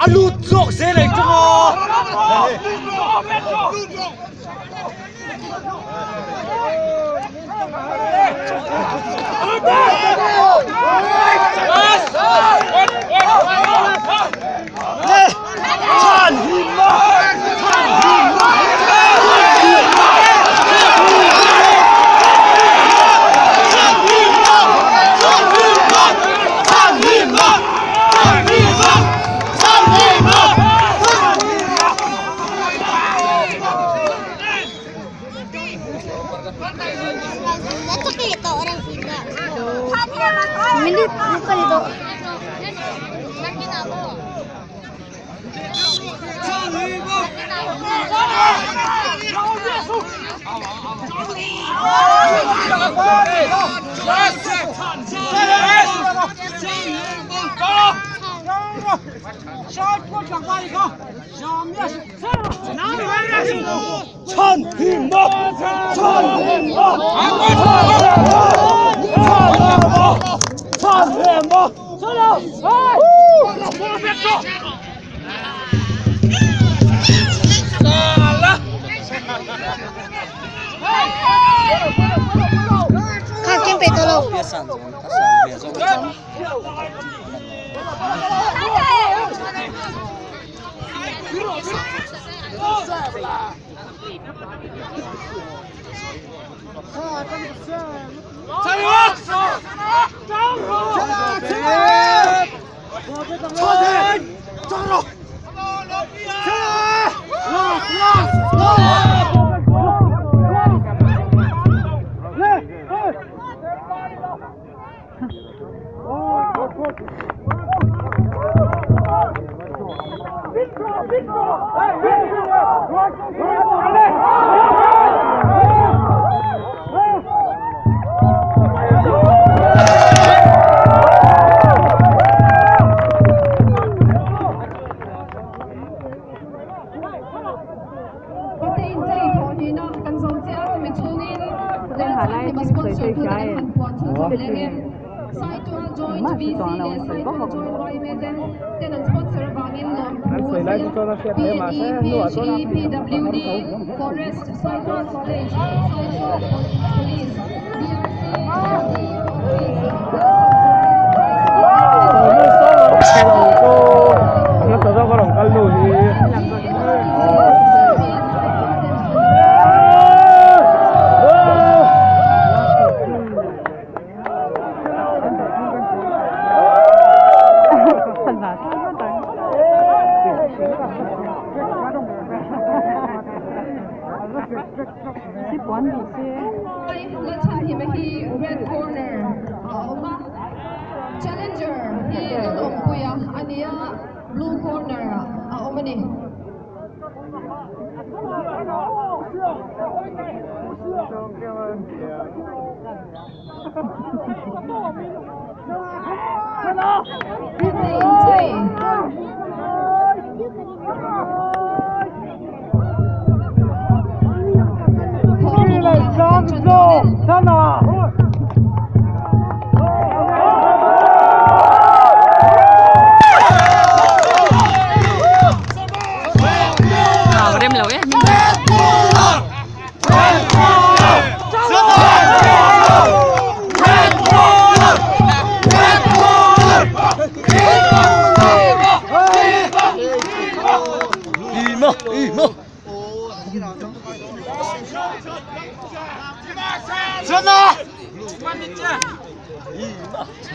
A lut zawk zel ei ṭung a.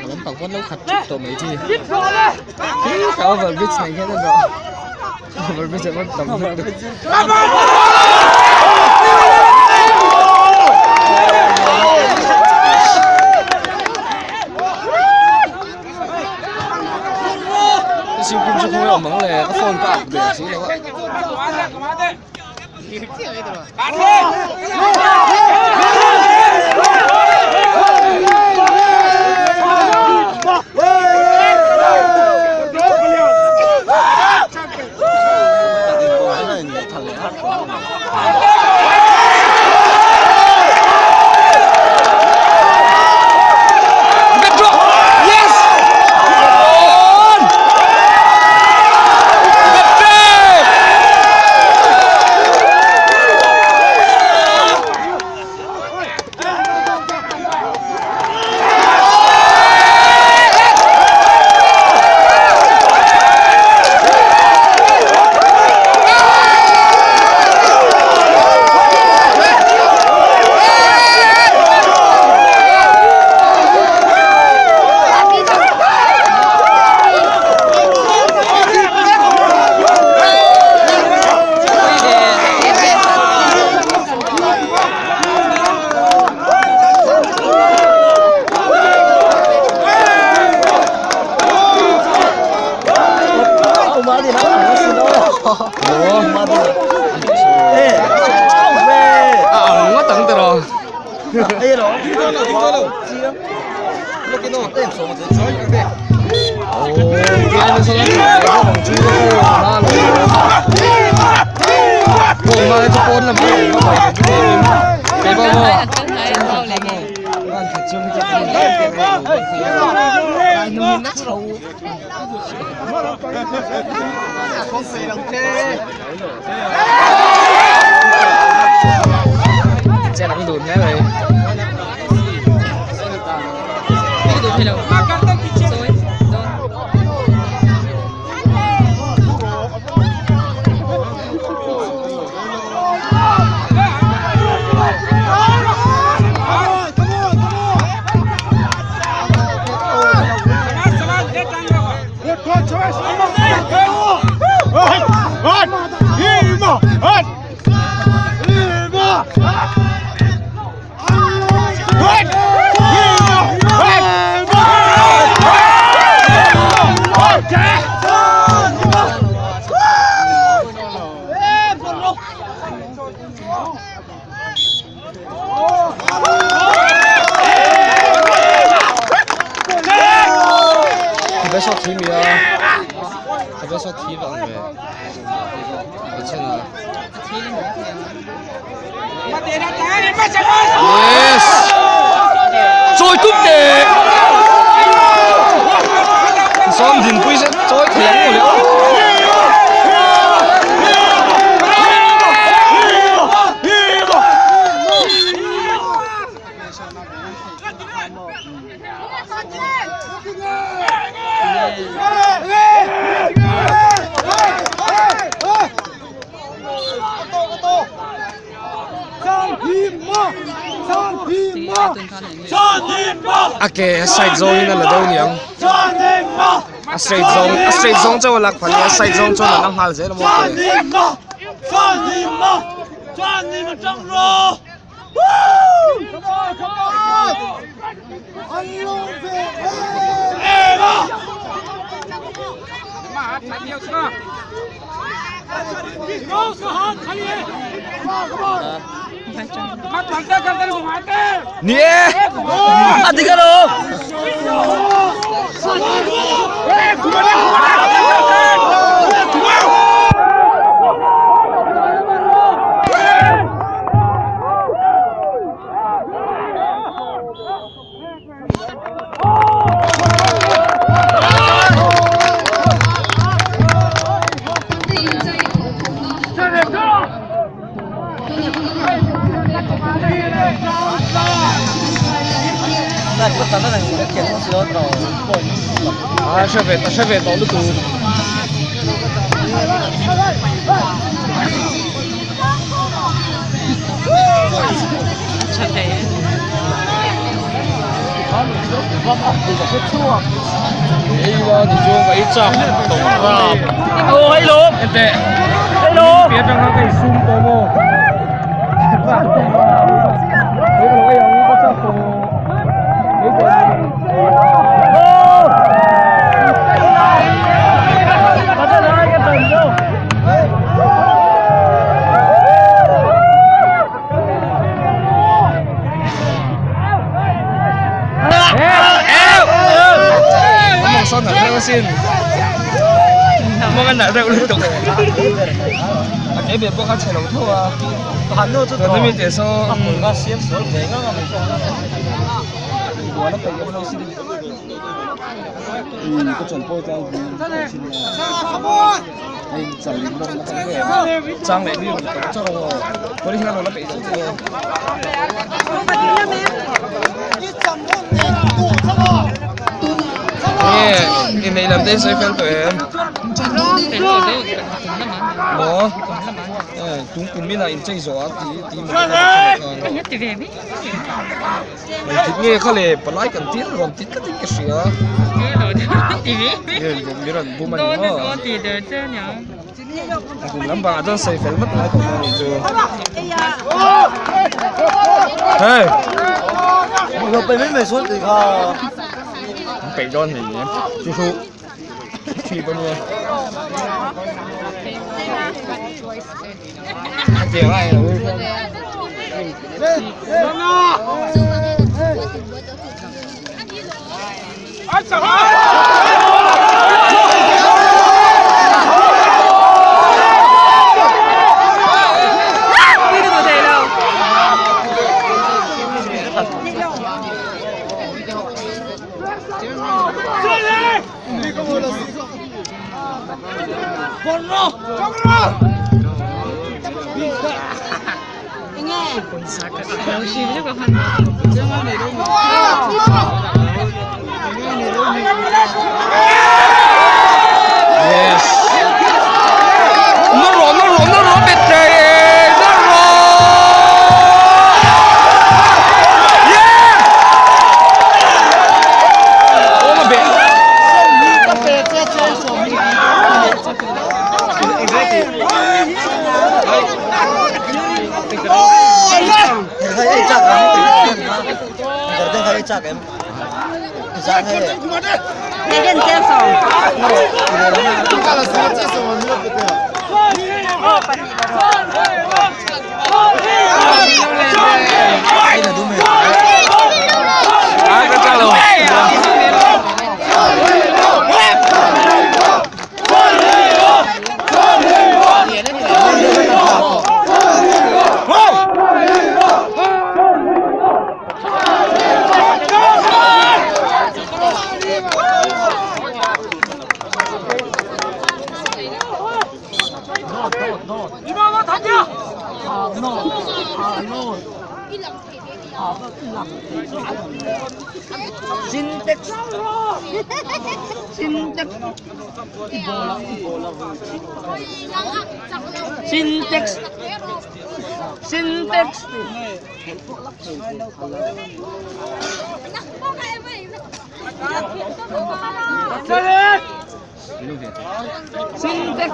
Lampang pawn lo khat thut tawh mai hi khi ka over bridge nei hian a rawh over bridge ah pawn tam lutuk. Siu kim chu khawnge awm ang le ka phone ka ak der si lo a. A ang ngawt ang tiraw. Che nắng dun hle mai. Khabe saw thi mi a khabe saw thi vang ve a chhan a yes chawi tum teh sawm dinpui se chawi thei ang mawle aw. A ke a side zawngin a la deuh niang a straight zawng a straight zawng chauh a lak phah nia a side zawng chuan a la nghal zel a maw ke. Ni e a dik alawm. A hre ve a hre ve tawh lutuk. Inneih lam te hi sawi fel tawh em? Maw? Tung kum inah inchei zawh a ti ti maw Engtik nge kha le palai kan tir rawn ti tlat in ka hria. Mi rawn bum a ni maw? Kum lam bangah chuan sawi fel vat ngai tawh a nih chu. Hey! Peih dawn hei chu chu. Yes. Nó rộ, nó rộ, nó rộ bịt trời, nó rộ. Yeah. Ô mà bịt. Sintex. Sintex. Sintex.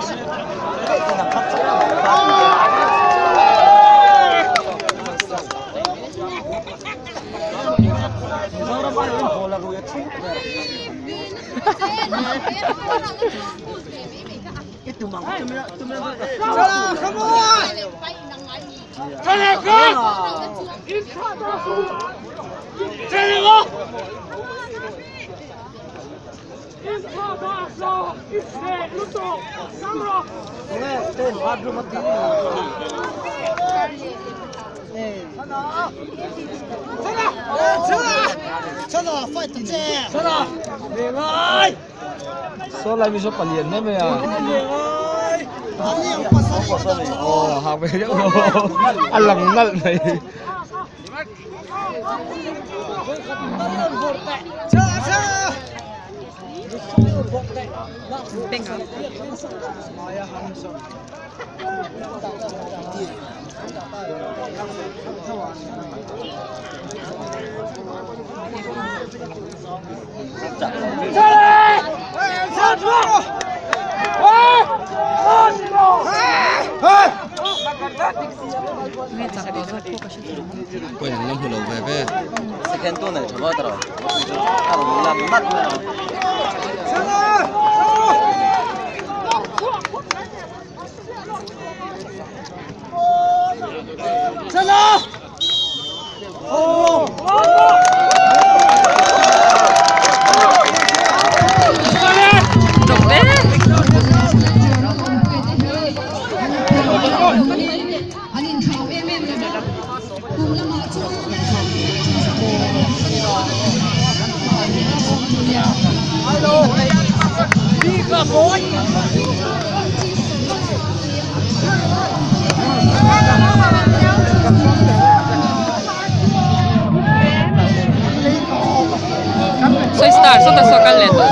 Số lại mi số palien đấy mày à. Ồ, học về đấy. Ăn lằng nặng này. Quay năm hồ lầu về về. Second tu này chả bao rồi. Làm mắt rồi. Soy star, sota so caleta.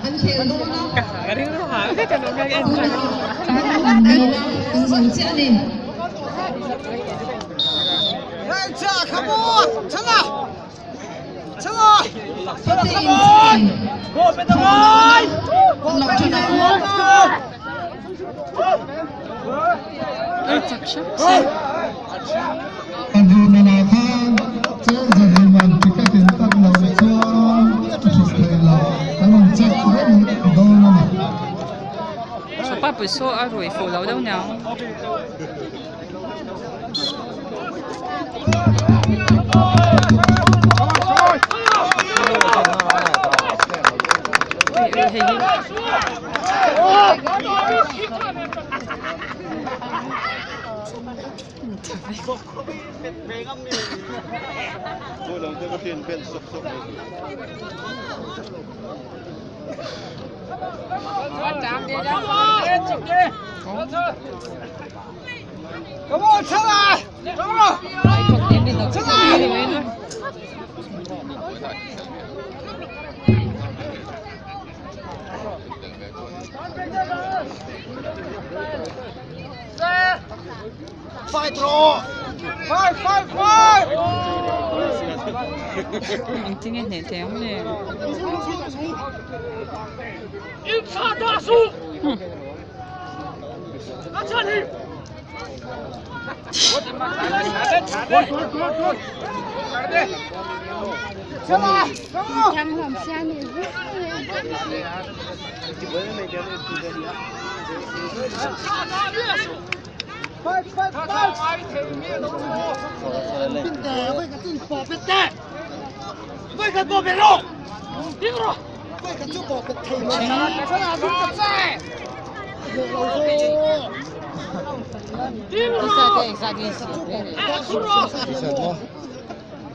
Anh Ka rilru hah vek a lo ka en chak. Chak hrep se. Sopa pui saw a rui fuh lo deuh niang. Engtin nge hneh thei ang le?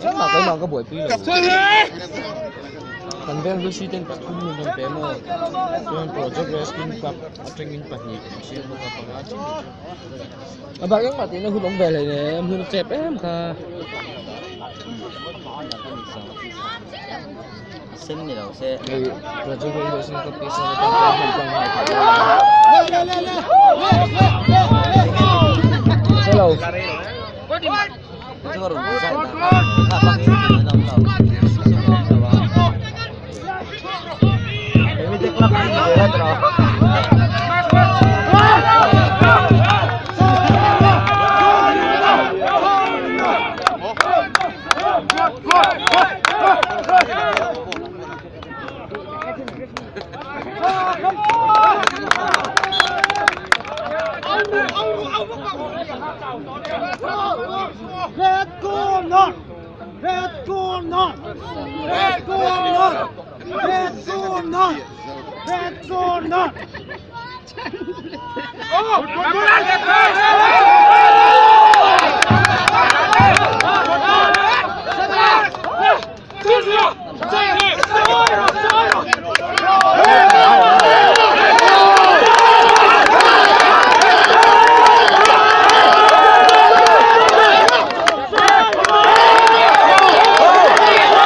Engmah keimah ka buaipui lo. Kan veng Lucy ten pathum min rawn pe maw? Chuan Project Rescue Club atangin pahnih an siam bawk a, panga chin ni chu. A bak engmah tihna hun awm ve hlei nem, hun a chep em kha. Sen ni lo se. Hei Project Rescue Club pisa atang pawh hman tlang nghal phah dawn a. Hre lo.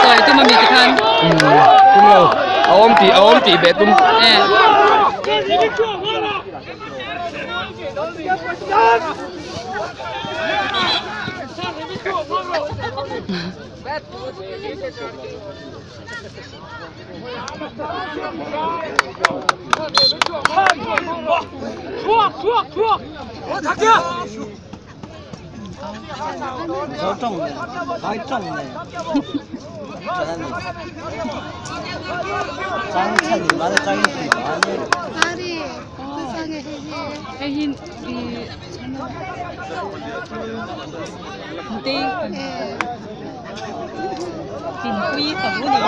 Tawi tum ami tikhan. Tum lo. A awm tih a awm tih beh tum. Eh. Hei hi i Tinpui fanu ni.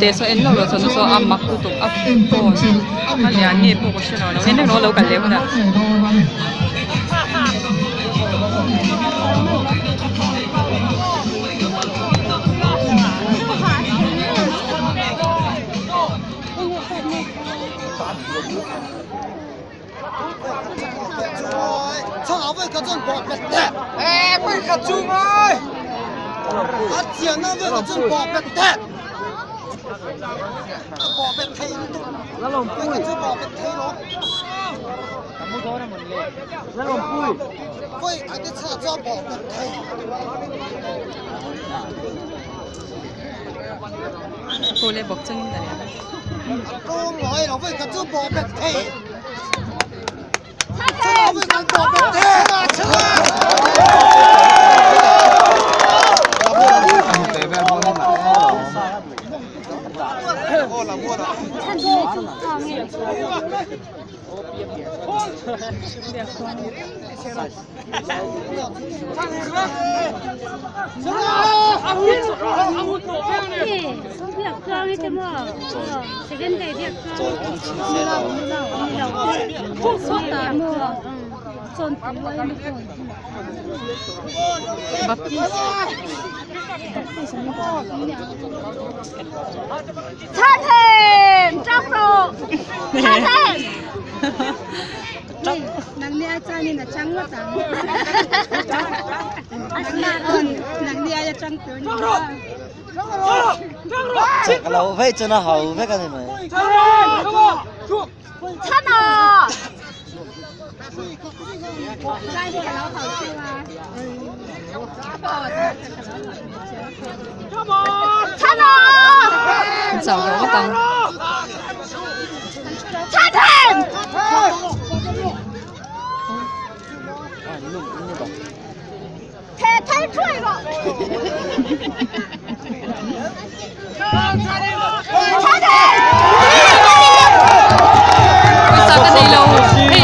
te saw en hlauh loh chuan saw a mak lutuk a phone a lian nge pawh ka hre lo lo en reng rawh lo kal leh hunah. Pawh leh bawk chungin a lian a. Baptist. Chak lo vei chuan a ho vek a ni mai. Chau lo ngawt ang. Pawisa ka nei lo hei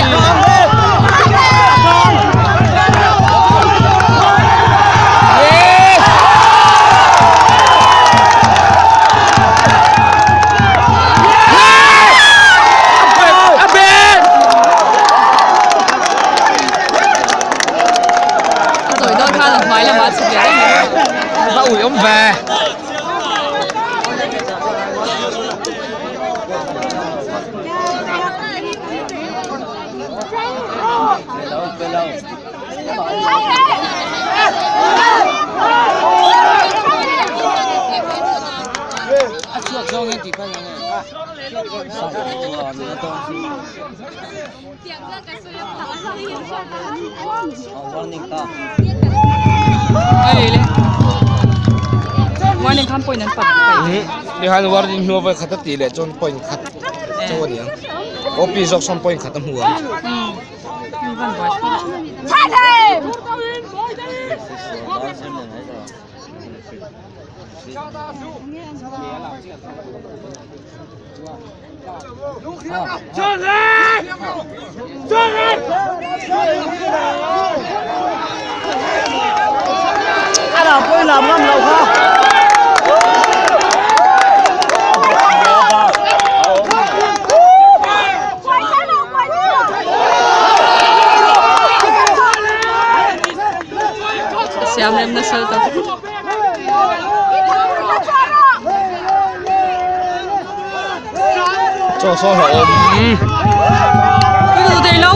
A tawi dawn khan a hmai lamah a chhuk leh reng mai. A ui awm ve. A chhuak zawng hian tih phal ang e. Warning khan point an pat paih. Nihan warning hnu a khat a tih leh chuan point khat chauh a ni ang. OP zawk sawn point khat a hmu ang. Siam rem nasa tak. Chaw saw hlauh awm. Ka duh thei lo.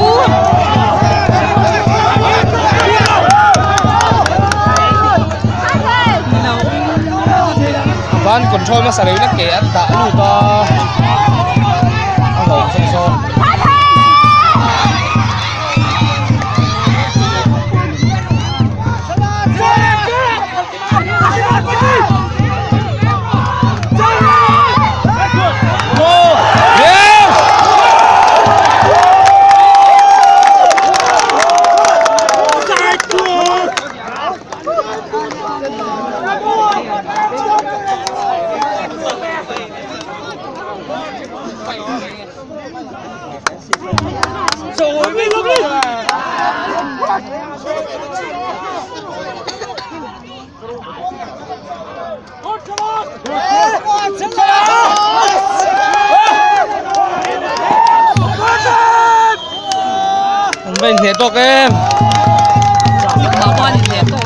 Van control hmasa lo in a ke an dah lut a. A hlawm saw saw. va inhneh tawk em. Mah pawh an inhneh tawk.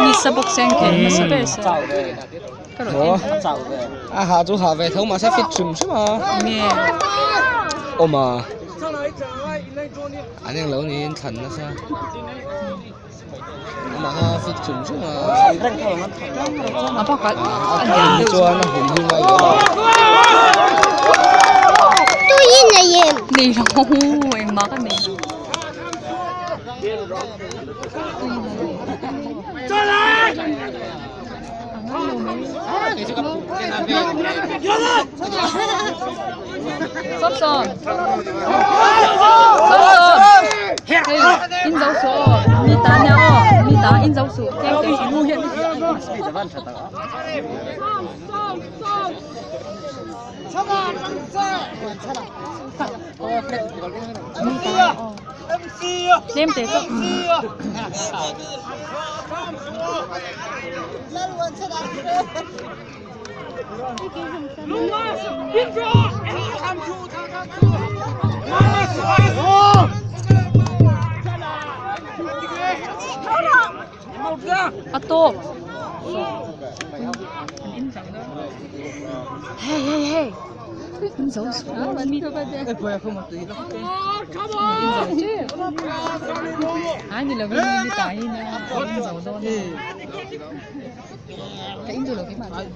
Ni sa bawk se an khelh hmasa ber se ka rawn en A ha chu ha ve tho mahse fit hrim hrim a. Nge. Awm a. An englo niin thlan nasa. Amah kha fit hrim hrim a. A bakah a lian deuh Chuan a hum hi ngai ve lo. Nei lo engmah ka nei lo. Samson Samson Hey in zo su aw mi ta nia aw mi ta in zo su teng teng Tlem te chu A tawp Hey hey hey In zo su Ai ni lovin mi ta hi nia in zo dawn a Ka in duh lo keimah chuan.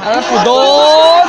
A fu dawn.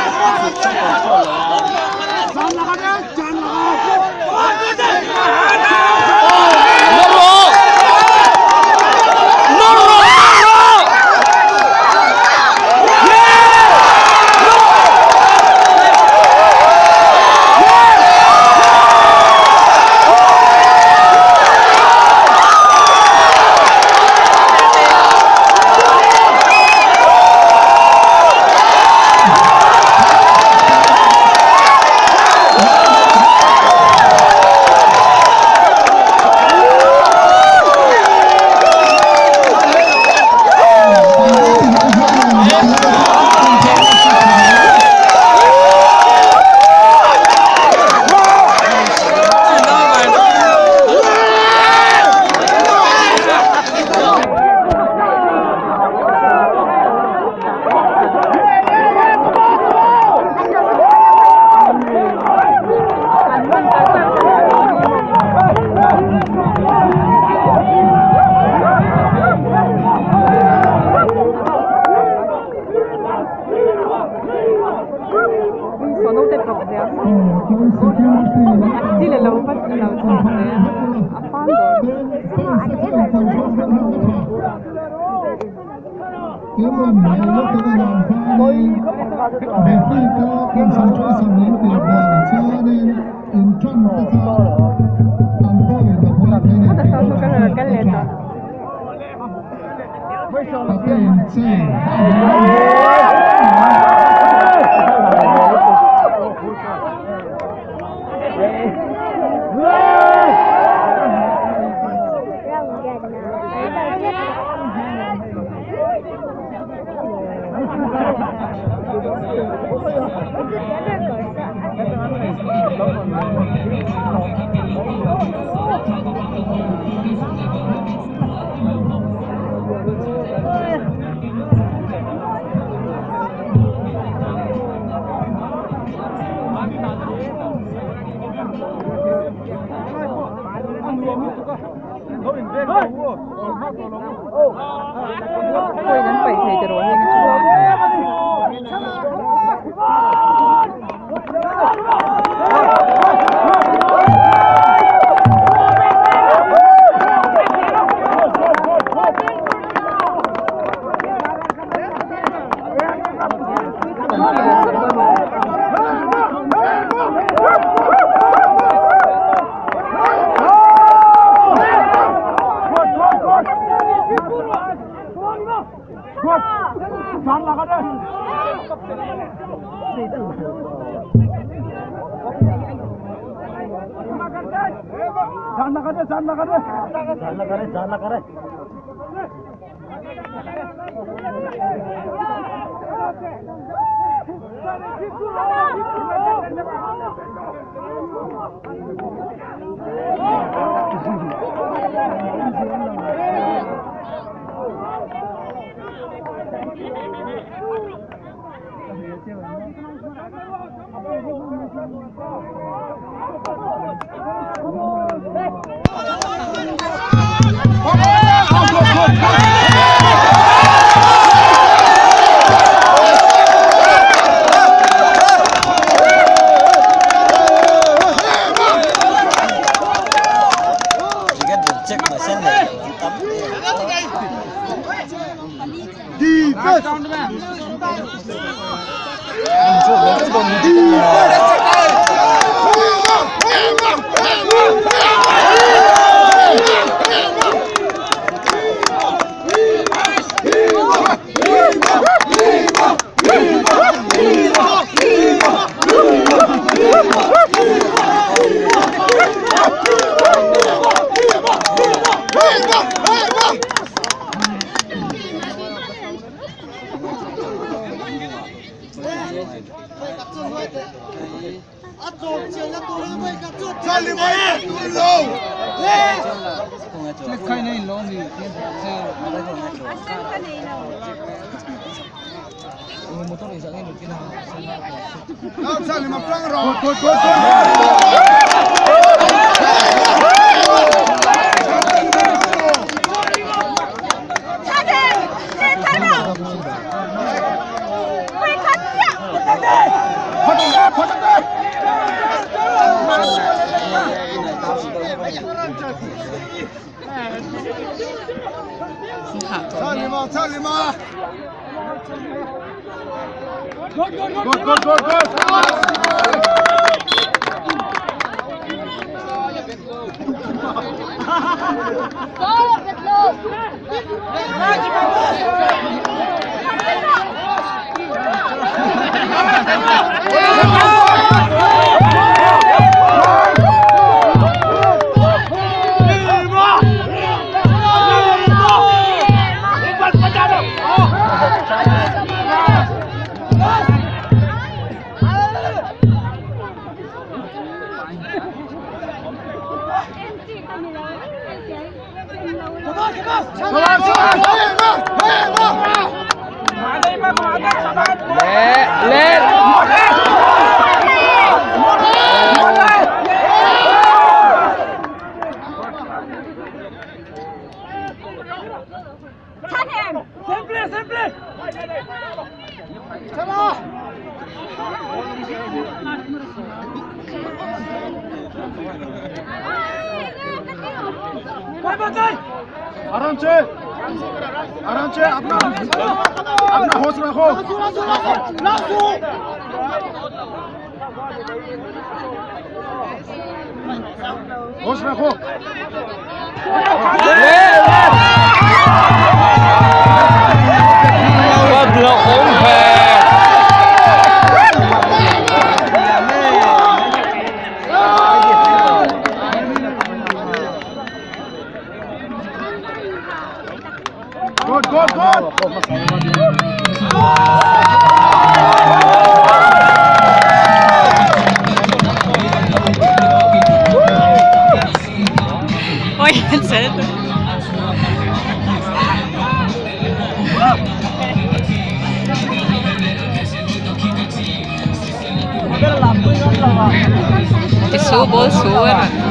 Saw naute ṭawp zia saw a chil alo vat alo chhuak leh a a fal dawr. Khata saw chu ka rawn kal leh tawh. Pawhin an paih thei tiraw heng a chhuak. आराम से आराम से अपना अपना होश रखो होश रखो Good, good, good. Oi, an cel Ti su ball su a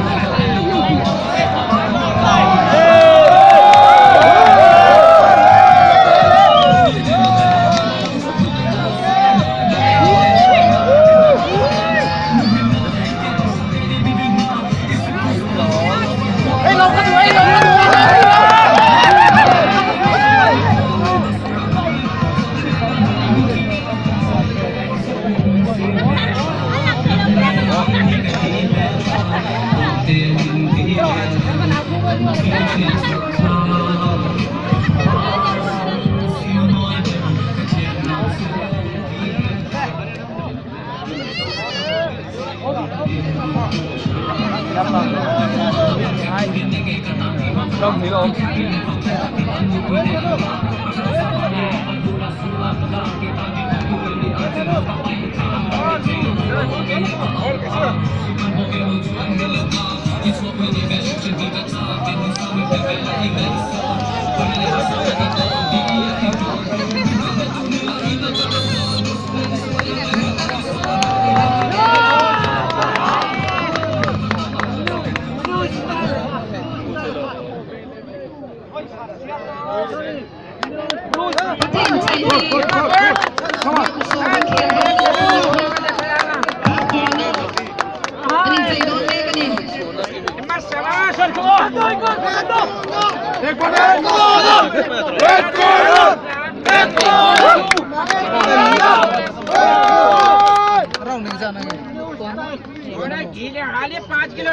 rawn. Good, good, good. Come on. एक corner एक corner एक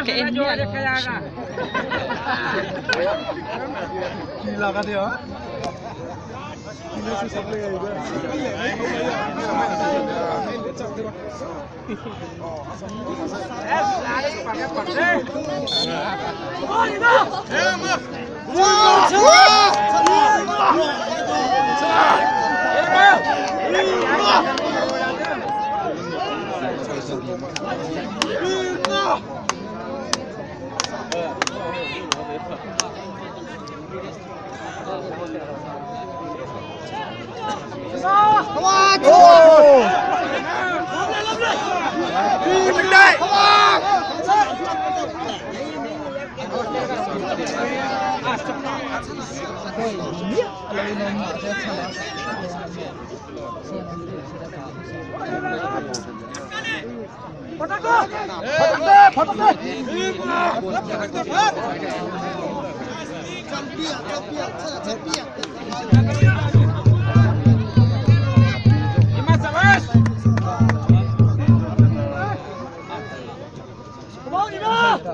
Ka en miah lo. Corner लगा दे हां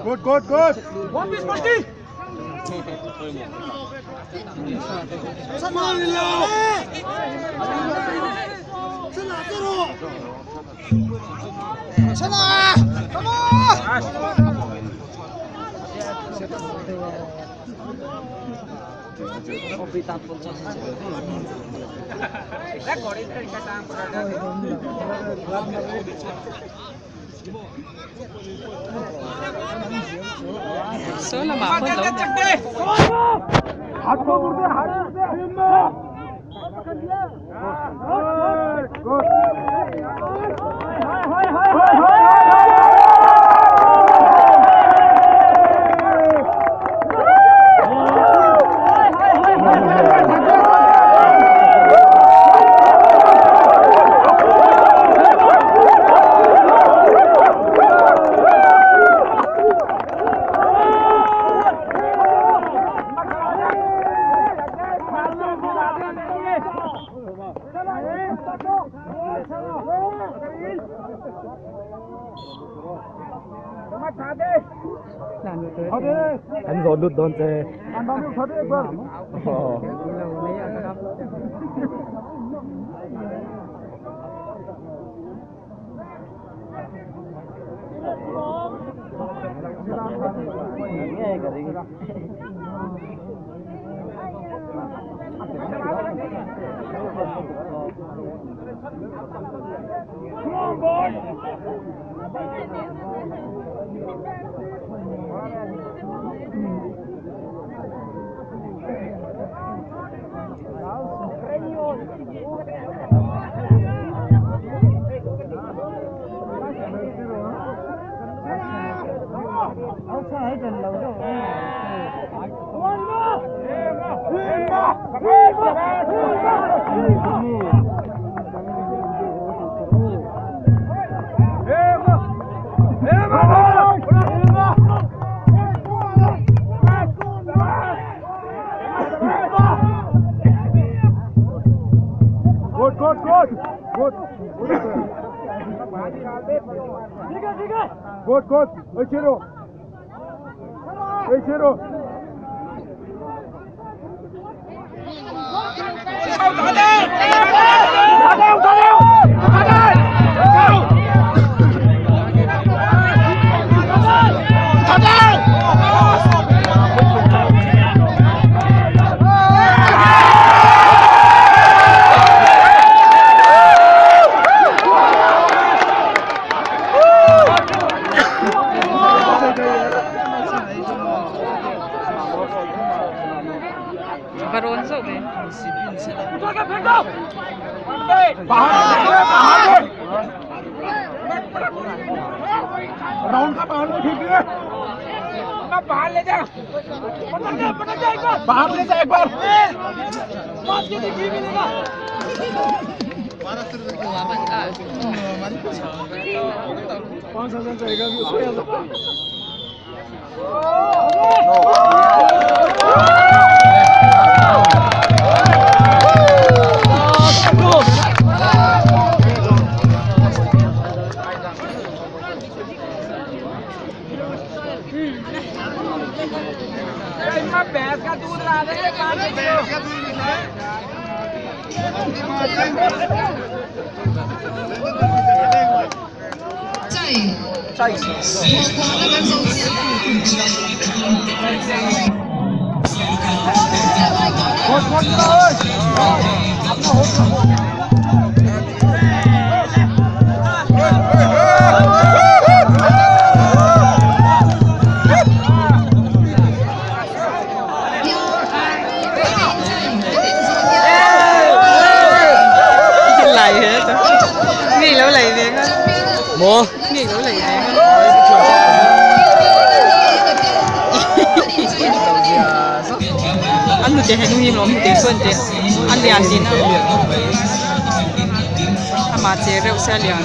Good, good, good. One piece, Masti. Saw lamah pawh lo हाथ को मुड़ दे हाथ मुड़ दे good good An zawh lut dawn che. Va rawn zawk ve. Lai he ta. Nge lo lei ve nga. Maw? Nge lo lei ve nga. An hnute he nung hi lawm hnute sawn teh a lian tih na amah che reuh se a lian.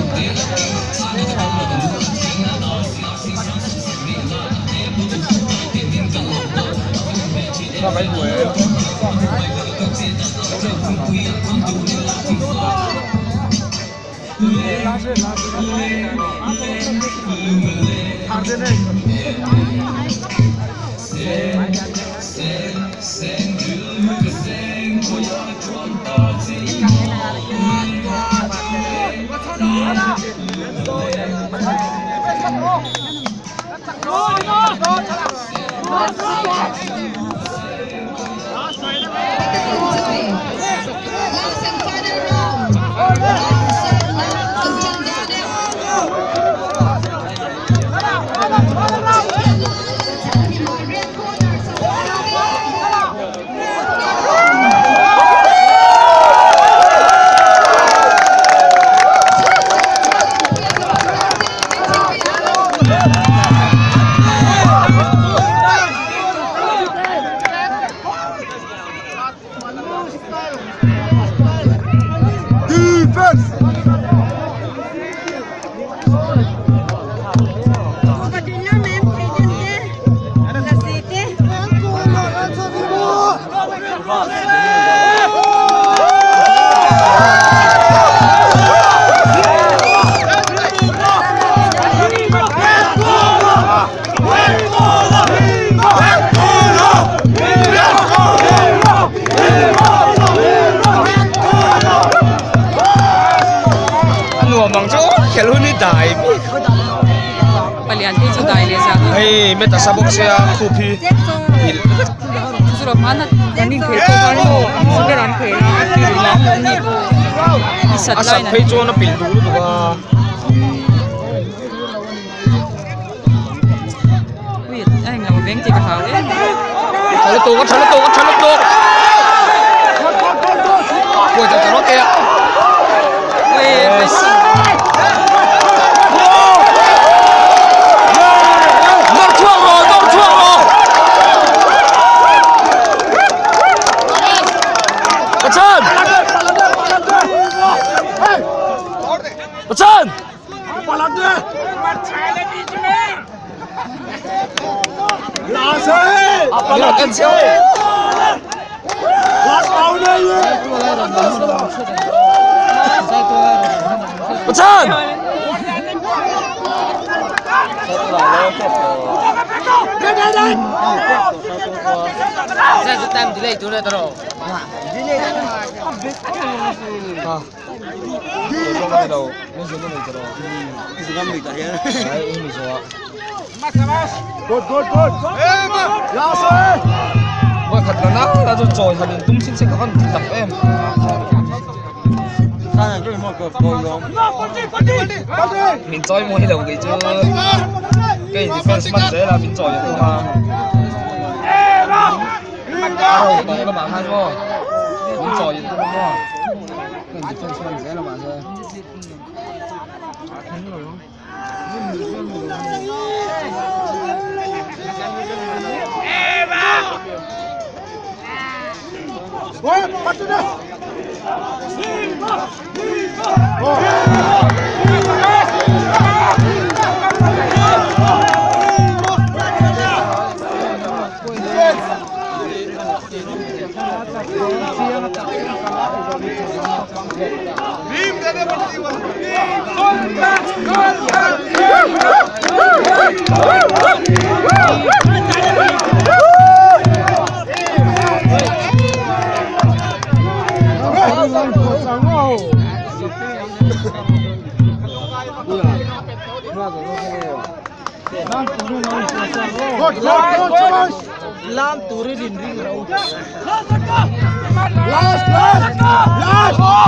lian phei chu dai leh zah dawn. Hei met a sa bawk sia khup hi pilh vek. Chu chu rawh hmana kan inkhel pawh khan maw a ber an khel a a pilh a an ni pawh i sat A sat laiin an phei chuan a pilh duh lutuk a. Ui a englo veng tih ka hlau em. Tha lutuk a tha lutuk a tha lutuk. Kuai ta rawt e a. Ui Yes. Nawr chhuak rawh nawr chhuak rawh. Pachan! Pachan! Pachan! Time delay tu na taro. Good, good, good. Last eh. Voi khat la na la chu chawi han in tum sin se ka van ti tak em. Min chawi mawi lo kei chu kei defense man zel a min chawi a tum a. A ro tawp lamah khan maw min chawi a tum a maw kei defense man zel a mahse. Good, good, good, Chamash. Last, last, last. Last.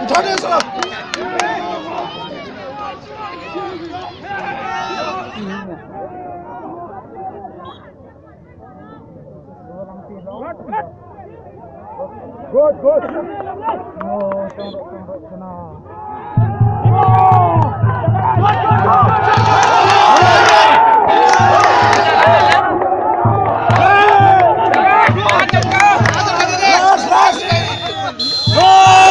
उठा दे साला Good, good.